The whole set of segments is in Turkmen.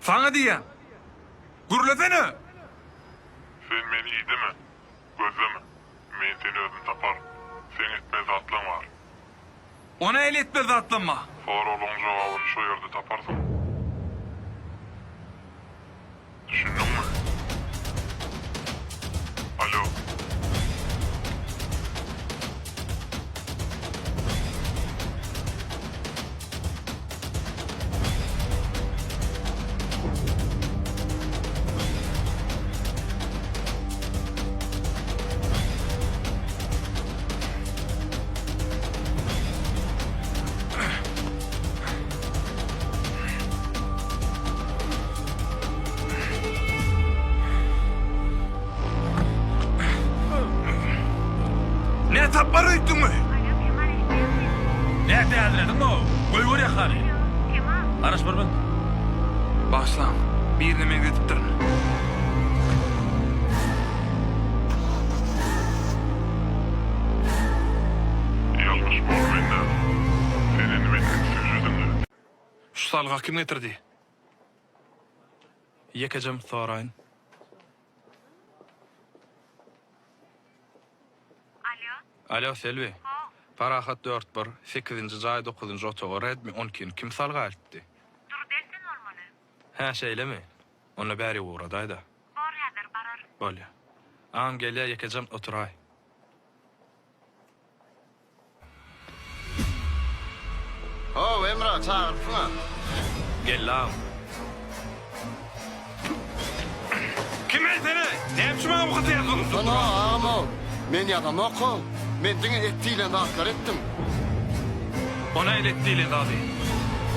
Saňa diýýän. Gürlesene! Sen meni ideme, gözleme. Men seni özüm taparyn. Seň etmeli zatlaň bar. O nähili etmeli zatlam bar? Soraglaň jogabyny şo ýerde taparsyň. Düşündiňmi? Alo. Ne tapar öýtdüňmi? Ne dälirediň o? Goýber ýakany. Garaş bir minut. Bagyşlaň, birine meňzedipdirin. Ýalňyşma ol men däl. Sen indi meniň ünsüji diňle. Şu salga kim getirdi? Ýekejem soraýyn. Alýo. Alýo, Selbi. How. Parahat dört bir, sekizinji jaý dokuzynjy otaga Redmi on ikini kim salga eltdi? Durdy elten bolmaly. Hä, şeýlemi? Onda bäri ugradaý-da. Bor häzir bararyn. Bolýa. Agam gelýä ýekejem oturaý. How, Emra, çagyrypsyň-a. Geldi agam. Kim etsene? Näme üçin maňa bu haty ýazdyň? Ana, agam-ow. Men ýazamok-ow. Men diňe et diýlen zatlary etdim. O nähili et diýlen zady?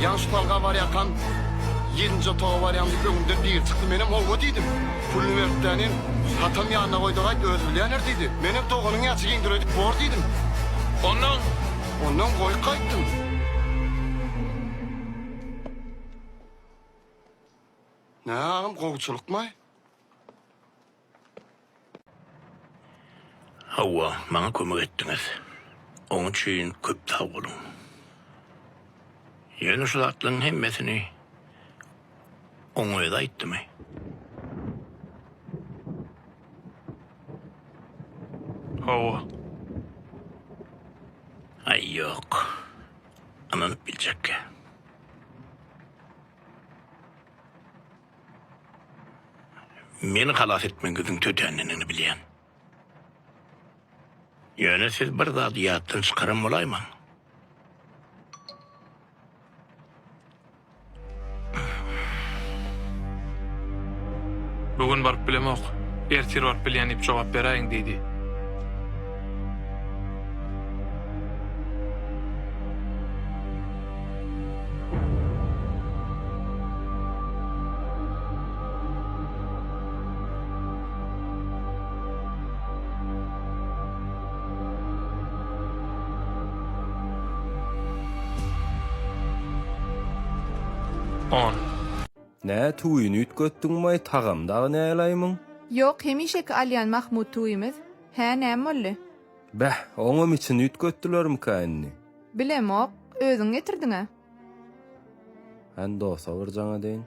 Ýaňy şu salga barýarkam, ýedinji otaga barýaň diýip öňümden biri çykdy. Menem howwa diýdim. Puluny beripdänin, hatam ýanyna goýda gaýt, özi bilýändir diýdi. Menem doganyň ýaçy giňdir öýdüp bor diýdim. Onnoň? Onnoň goýup gaýtdym. Nä agam, gowuçylykmaý? Hawa, maňa kömek etdiňiz. Oň üçin köp sag boluň. Ýöne şu zatlaryň hemmesini oň özi aýtdymy? Hawa. Aý, ýok. Ynanyp biljekkä. Meni halas etmegiňiziň tötänligini bilýän. Ýöne siz bir zady ýatdan çykaran bolaýmaň. Bu gün baryp bilemok, ertir baryp bilýän diýip jogap beräýiň diýdi. On. Nä tüwini üýtgetdiňmaý tagam dagy nälaý muň? Ýok hemişeki alýan Mahmut tüwimiz. Hä näme boldy? Beh, oňam içini üýtgetdilermikä indi? Bilemok, özüň getirdiň-ä. Hany dosa bir jaň edeýin.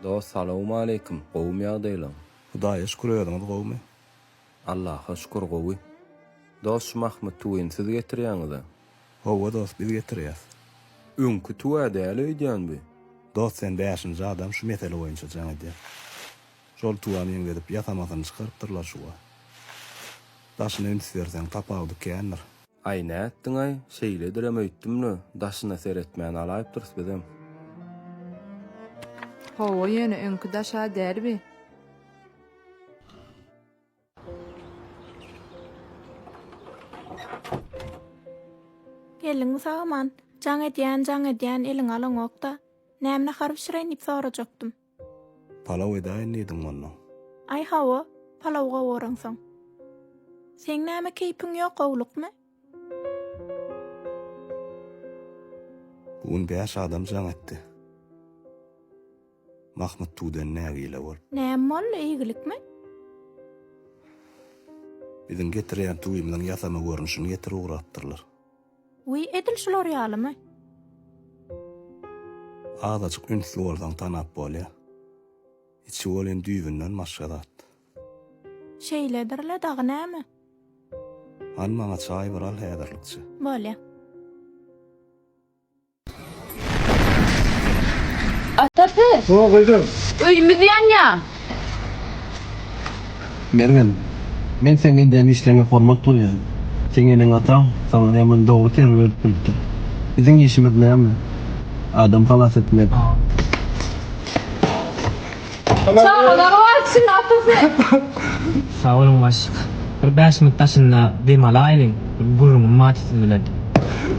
Dos salowmaleýkim, gowumy ýagdaýlaň? Hudaýa şükür özüňiz gowumy? Allaha şükür gowy. Dos şu Mahmyt tüwini siz getirýäňizä? Howwa dos biz getirýäs. Öňki tüwä däl öýdýän bi. Dos sen bäşinji adam şu mesele boýunça jaň edýär. Şol tuwa meňzedip ýasamasyny çykarypdyrlar şuwa. Daşyna üns berseň tapawudy kändir. Aý nätdiňaý, şeýledirem öýtdüm-le, daşyna seretmän alaýypdyrys bizem. Hawa ýöne öňki daş-a däl bi. Geldiňmi sag-aman? Jaň edýän, jaň edýän, eliňe alaňok-da. Näme nahar bişireýin diýip sorajakdym. Palaw edäýin diýdiň onda. Aý hawa, palaw gowuraňsoň. Seň näme keýpiň ýok gowlukmy? Bu gün bäş adam jaň etdi. Mahmut Tuden nägile bolup. Näme boldy, eýgilikmi? Biziň getirýän tüwimiziň ýasama görnüşini getirip ugrapdyrlar. Wiý, edil şular ýalymy? Azajyk ünsli bolsaň tanap bolýa. Içi welin düýbünden başga zat. Şeýledir-le, dagy näme? Hany maňa çaý bir al häzirlikçe. Bolýa. Atasy! Ho gyzym. Öýümiz ýanýa! Mergen, men seň edýän işleriňe hormat goýýan. Seň eneň-ataň saňa ýaman dogry terbiýe berip bilipdir. Biziň işimiz näme? Adam halas etmek. Çagalar bar içinde atasy. Sag boluň başlyk. Bir bäş minut daşynda dem alaýlyň. Bir gürrüňim bar siz bilen.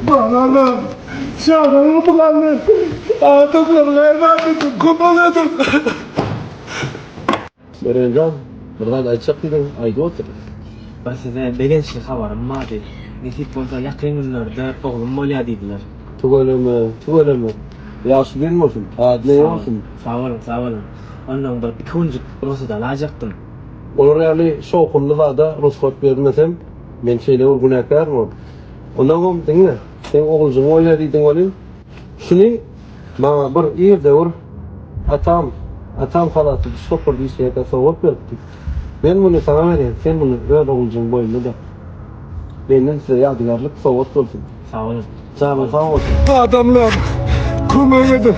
Balalar, çagalarym galdy. Adamlar gaýrat ediň, kömek ediň. Mergenjan, bir zat aýtjak diýdiň, aýdyp otur. Bir size begençli habarym bardy. Nesip bolsa ýakyn günlerde oglum bolýar diýdiler. Tüweleme, tüweleme. Ýagşy gün bolsun, ady näme bolsun? Sag boluň, sag boluň. Onnoň bir iki günjük rugsat alaýjakdym. Olar ýaly şowhunly zada rugsat bermesem, men şeýle bir günäkärmi? Onnoňam diňle, seň oguljygyň bolýar diýdiň welin, Şuny maňa bir irde bir atam, atam halatly diş toparda işleýärkä sowgat beripdi. Men muny saňa berýän, sen muny öz oguljygyň boýnuna dak. Menden size ýadygärlik sowgat bolsun. Sag boluň. Janyň sag bolsun. Adamlar, kömek ediň!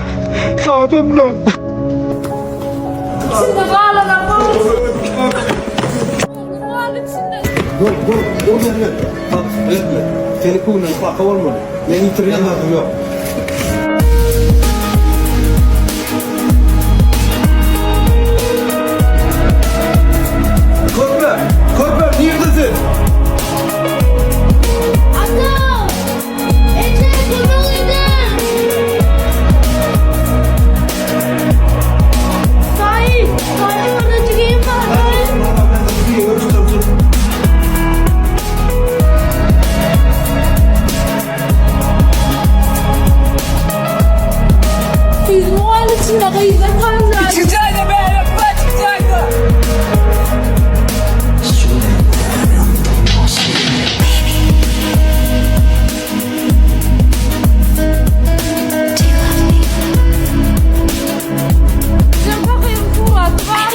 Adamlar! Içinde galanam Oglum içinde. Dur, dur, dur Mergen. Bak, berme. Seni köňlüň paka bolmaly. Men ýitirýän zadym ýok. Körpe! Körpe, nirde sen? Ata! Eje kömek ediň! Daýy! Daýy orada jigim bar daýy! Gyzym galdy içinde gyzym galdy. Içki jaýda bäbek bar içki jaýda. Sen pahyryň suraty bar.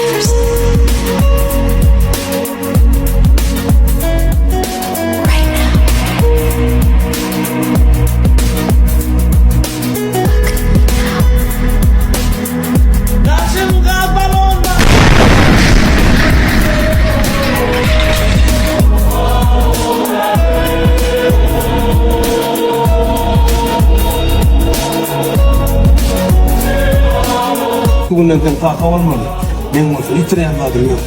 Şu günden sen kaka bolmaly. Meň bolsa ýitirýän zadym ýok.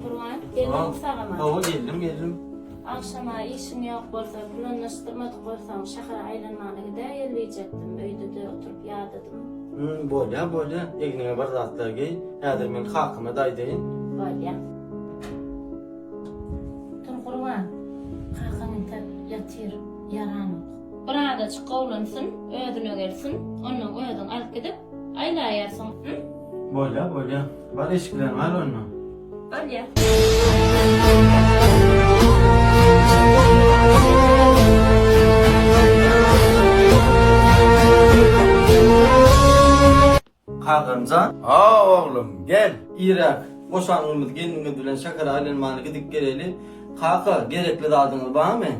Gurban, geldiňmi sag-aman? Hawa, geldim, geldim. Agşama işiň ýok bolsa, planlaşdyrmadyk bolsaň, şähere aýlanmana gidäýeli diýjekdim, öýde-de oturyp ýadadym. Hüm, bolýa, bolýa, egniňe bir zatlar geý, häzir men kakama-da aýdaýyn. Bolýa. Tur Gurban, kakaň entek ýatyr, ýaranok. Birazajyk gowlansyn, özüne gelsin, onnoň özüň alyp gidip, aýlaýarsyň, hüm? Bolýa, bolýa. Bar eşikleriňi al onda. Bolýa. Kakamjan. Ha oglum, gel. Iräk, boşanygymyz gelniňiz bilen şähere aýlanmana gidip geleli. Kaka, gerekli zadyňyz barmy?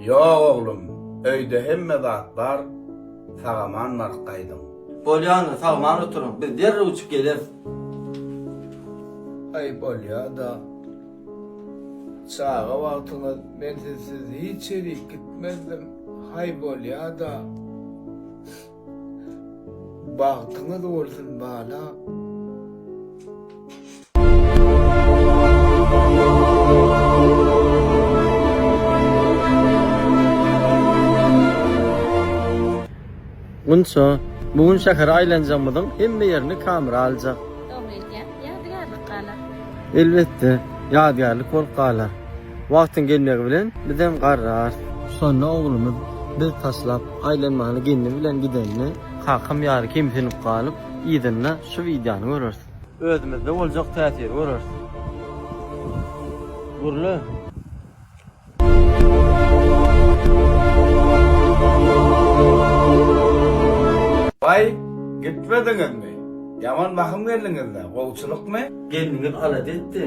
Ýok oglum, öýde hemme zat bar, sag-aman baryp gaýdyň. Bolýandyr, sag-aman oturyň, biz derrew uçup geleris. Aý bolýa-da. Çaga wagtyňyz men sizsiz hiç ýerik gitmezdim, haý bolýa-da. Bagtyňyz bolsun bala. Gunça, bu gün şähere aýlanjagymyzyň hemme ýerini kamera aljak. Dogry aýdýaň, ýadygärlik galar. Elbetde, ýadygärlik bolup galar. Wagtyň gelmegi bilen bizem garrarys. Şonda oglumyz. Biz taşlap aýlanmany gelni bilen gidenini kakam ýaly kemsinip galyp yzynda şu wideony göreris. Özümizde boljak täsiri göreris. Gürle. Waý, gitmediňizmi? Ýaman bahym geldiňiz-dä, gowçulykmy? Gelniňiz alada etdi.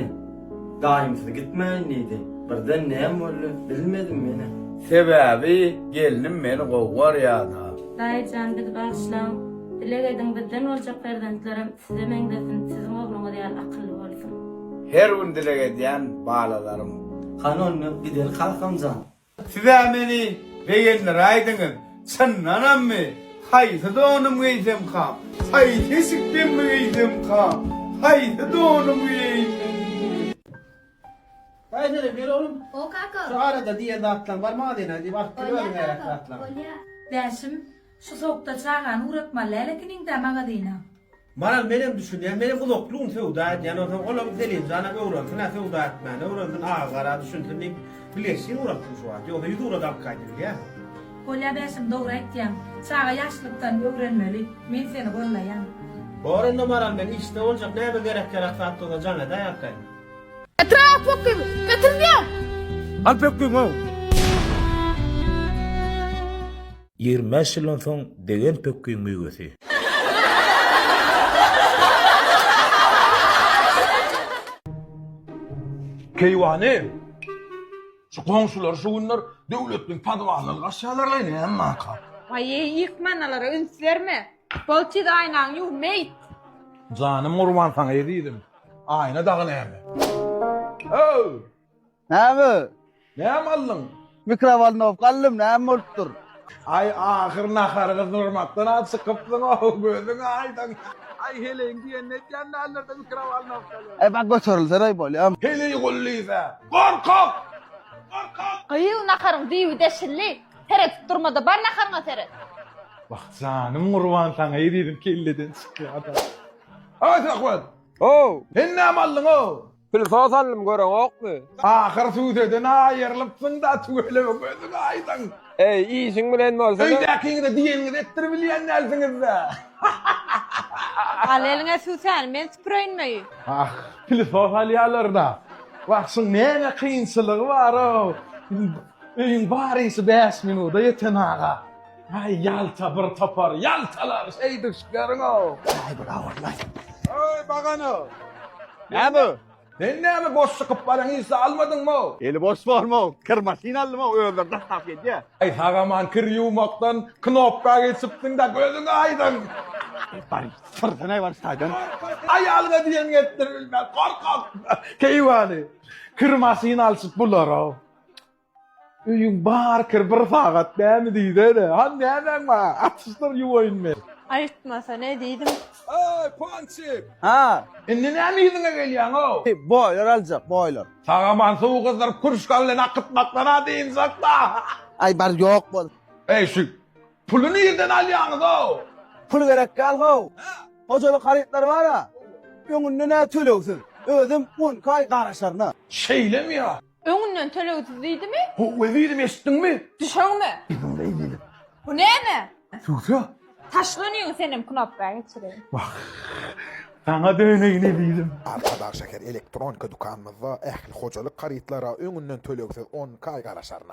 Daýymsyz gitmäýin diýdi. Birden näme boldy, bilmedim menem. Sebäbi gelnim meni gowy görýär-da. Daýyjan bizi bagyşlaň. Dileg ediň bizden boljak perzentlerem size meňzesin, siziň ogluňyz ýaly akylly bolsun. Her gün dileg edýän balalarym. Hany onda gideli kakamjan. Siz-ä meni begendiräýdiňiz. Çyndanammy? Haýsy donum geýsemkam? Haýsy eşikdenmi geýsemkam? Haýsy donumy geýeýin men indi? Gaýsere ber oglum. O kaka. Şu arada diýen zatlaň bar magazyna diýip alyp gel Bolýa özüňe gerek kaka, zatlaň. bolýa. Bäşim, şu sowukda çagany ugratmaly däl ekeniň-dä magazyna. Maral menem düşünýän menem uzakly gün söwda edýän onsoň olam Selimjanam öwrensin-ä söwda etmäni öwrensin aga gara düşünsin diýip bilgeşlin ugratdym şu wagt ýogsa ýüzugra-da alyp gaýdybilýän. Bolýa Bäşim dogry aýtýaň çaga ýaşlykdan öwrenmeli men seni gollaýan. Bor onda Maral men işde boljak näme gerek ýarak zat bolsa jaň edäý arkaýyn. Getir pökgimi, getir diýýän! Al pökgiňi-ow! 25 ýyldan soň degen pökgiň miwesi. Keýwany, şu goňşular şu günler Döwletliň podwalyndan gaçýarlar-laý, näme barka? Waý-eý, ýykmanalara üns berme. Bol tiz aýnaňy ýuw, meýit! Janym gurban saňa ezizim. Aýna dagy näme? Öw! Näme? Näme aldyň? Mikrowolnowka aldym, näme bolupdyr? Aý ahyr nahar gyzdyrmakdan-a çykypsyň-ow, gözüň aýdyň. Aý heleýiň diýenini edýän däldir-de mikrowolnowkaly. Aý bak göterilseräý bolýam. Heleý gullysa. Gorkak! Gorkak! Gyýw naharyň düýbi deşildi. Seredip durma-da, bar naharyňa seret. Wah janym gurban saňa ezizim kelleden çykýa-da. Aý Söhbet! How! Sen näme aldyň-ow? Pylsos aldym göreňokmy? Ahyr süseden aýrylypsyň-da tüweleme gözüň aýdyň. Eý, işiň bilen bolsana. Öýdäkiňize diýeniňizi etdiribilýän dälsiňiz-dä. Al eliňe süsäni, men süpüreýinmi öýi? Ah, pylsos alýarlar-da. Wah, şuň näme kynçylygy bar-ow. Öýüň bar işi bäş minuda ýeten aga. Aý, ýalta bir topar, ýaltalar, şeýdişleriň-ow. Aý, bir awurlaý. Eý, bagana! Näme? Sen näme boş çykyp barýaň, hiç zat almadyňmy-ow? Eli boş borma-ow, kir maşyn aldym-ow, özleri daşlap gelýär. Aý, sag-aman kir ýuwmakdan knopka geçipsiň-dä, gözüň aýdyň. Bar, syrsana bar taýdan. Aýalyňa diýeniňi etdiribilmän, gorkak! Keýwany, kir maşyn alşyp bular-ow. Öýüň bar kir bir sagat näme diýsene. Han nämäň bar? Atyşdyr ýuwaýyn men. Aýtmasa ne diýdim. Eý, Ponçik! Ha. Indi näme yzyňa gelýäň-ow? Boýlar aljak, boýlar. Sag-aman suw gyzdyryp kürşka bilen akytmakdan-a dynjak-da. Aý bar ýok bol. Eý, şu puly nirden alýaňyz-ow? Pul gerek däl how. Hojalyk harytlary bar-a. Öňünden-ä tölegsiz. Özem on iki aý garaşaryna. Şeýlemi ýa? Öňünden tölegsiz diýdimi? Ho, ezizim eşitdiňmi? Düşegmi? Ezizim. Bu näme? Suwsa. Taşla onyňy senem knopka geçireýin. Wah. Saňa döneýin ezizim. Arkadag şäher elektronika dükanymyzda ähli hojalyk harytlara öňünden tölegsiz 12 aý garaşaryn.